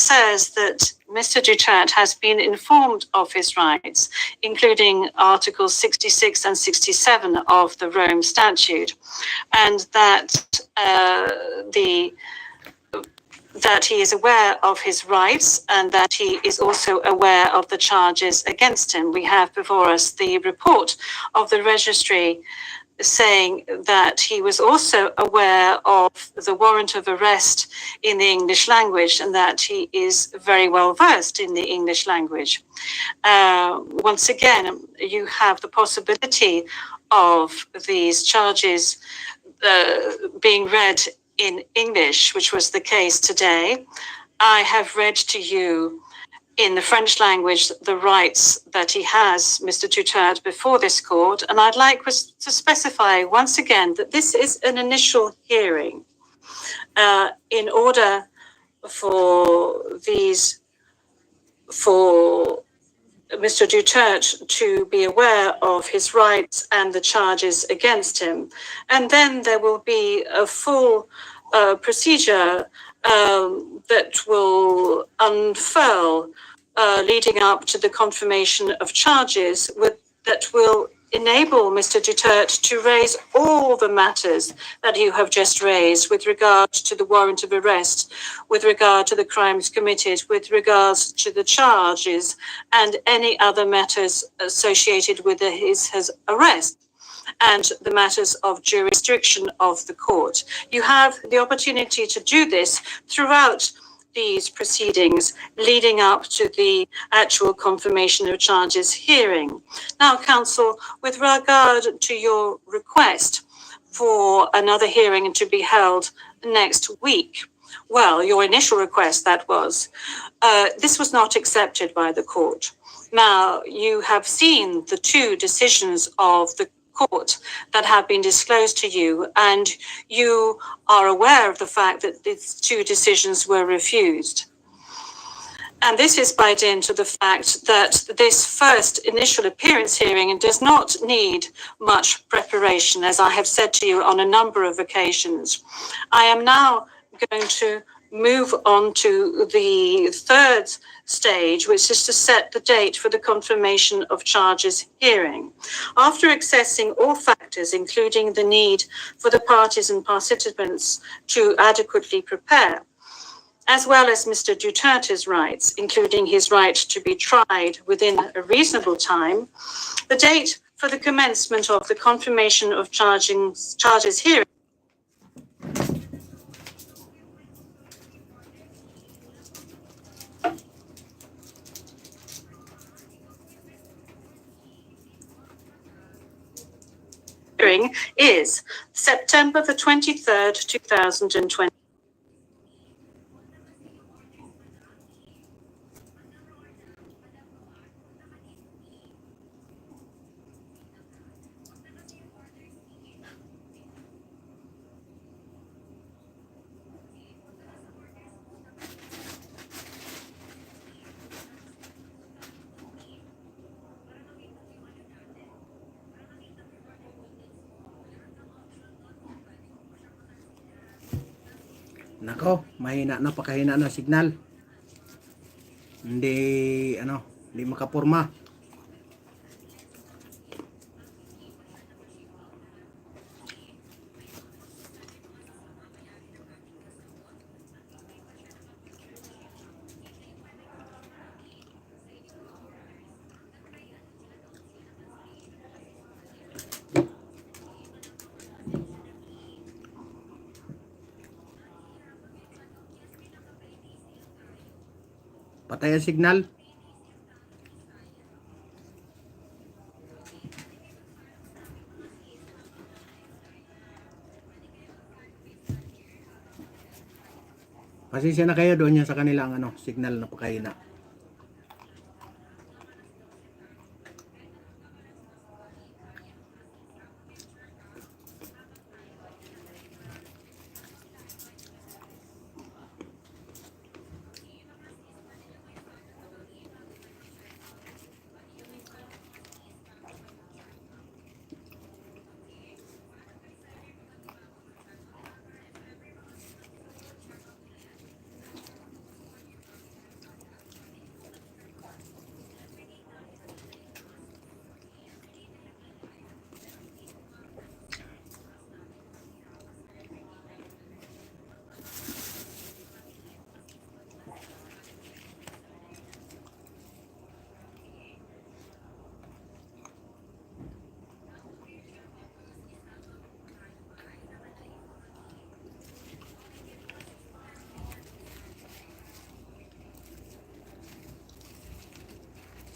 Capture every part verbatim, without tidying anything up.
says that Mister Duterte has been informed of his rights, including Articles sixty-six and sixty-seven of the Rome Statute, and that, uh, the that he is aware of his rights and that he is also aware of the charges against him. We have before us the report of the registry saying that he was also aware of the warrant of arrest in the English language and that he is very well versed in the English language. Uh, once again, you have the possibility of these charges, uh, being read in English, which was the case today. I have read to you in the French language the rights that he has, Mister Duterte, before this court, and I'd like to specify once again that this is an initial hearing, uh, in order for these, for Mister Duterte to be aware of his rights and the charges against him. And then there will be a full, uh, procedure, um, that will unfurl, uh, leading up to the confirmation of charges, with, that will enable Mister Duterte to raise all the matters that you have just raised with regard to the warrant of arrest, with regard to the crimes committed, with regards to the charges, and any other matters associated with his, his arrest, and the matters of jurisdiction of the court. You have the opportunity to do this throughout these proceedings leading up to the actual confirmation of charges hearing. Now, counsel, with regard to your request for another hearing to be held next week, well, your initial request, that was, uh, this was not accepted by the court. Now, you have seen the two decisions of the court that have been disclosed to you, and you are aware of the fact that these two decisions were refused. And this is by dint of the fact that this first initial appearance hearing does not need much preparation, as I have said to you on a number of occasions. I am now going to move on to the third stage, which is to set the date for the confirmation of charges hearing. After assessing all factors, including the need for the parties and participants to adequately prepare, as well as Mister Duterte's rights, including his right to be tried within a reasonable time, the date for the commencement of the confirmation of charging, charges hearing hearing is September the twenty-third, two thousand and twenty. Nako, mahina na, pakahina na signal. Hindi, ano, hindi makaporma. Patay an signal. Pasensya na kayo, doon 'yan sa kanila ang, ano, signal, napakahina.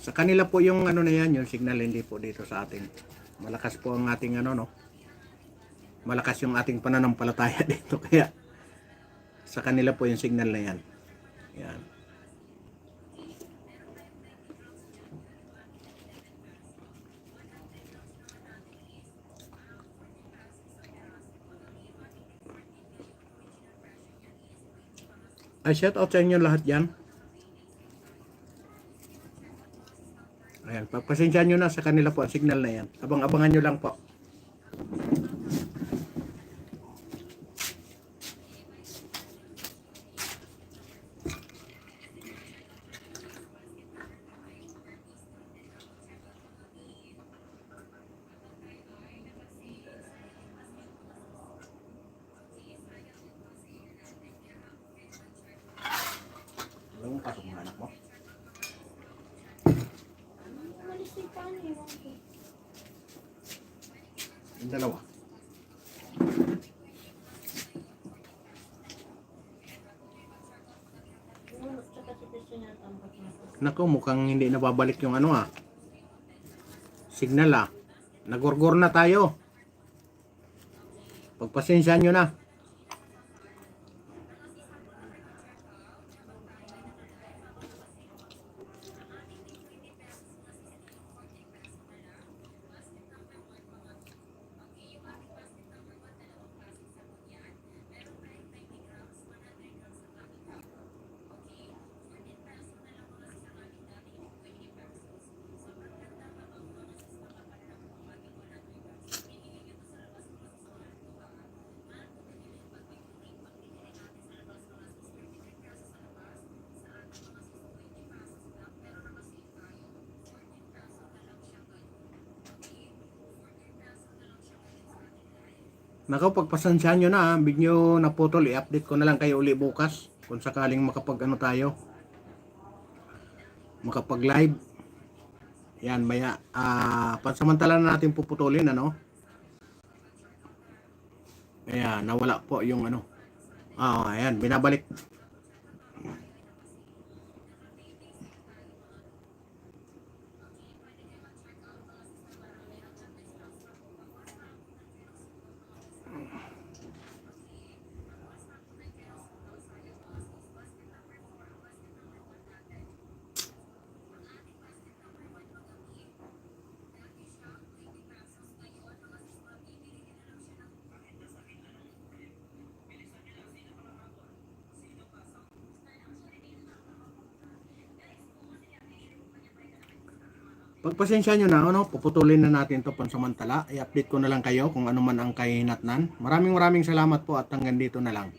Sa kanila po yung ano na yan, yung signal, hindi po dito sa atin. Malakas po ang ating ano, no? Malakas yung ating pananampalataya dito, kaya sa kanila po yung signal na yan. Yan. Ay, shout out sa inyo lahat dyan. Ayan, pagpasensya nyo na sa kanila po ang signal na yan. Abang-abangan nyo lang po. Alam mo, pasok mga anak mo? Yung dalawa. Naku, mukhang hindi na babalik yung ano, ah. Signal, ah. Nagurgur na tayo. Pagpasensya nyo na. Nako, pagpasensyahan nyo na, ah. Video naputol, i-update ko na lang kayo uli bukas kung sakaling makapag-ano tayo, makapag-live. Yan, maya, ah, pansamantala na natin puputulin, ano? Ayan, nawala po yung ano. Ah, ayan, binabalik. Pagpasensya nyo na, ano, puputulin na natin to pansamantala. I-update ko na lang kayo kung ano man ang kahinatnan. Maraming, maraming salamat po at hanggang dito na lang.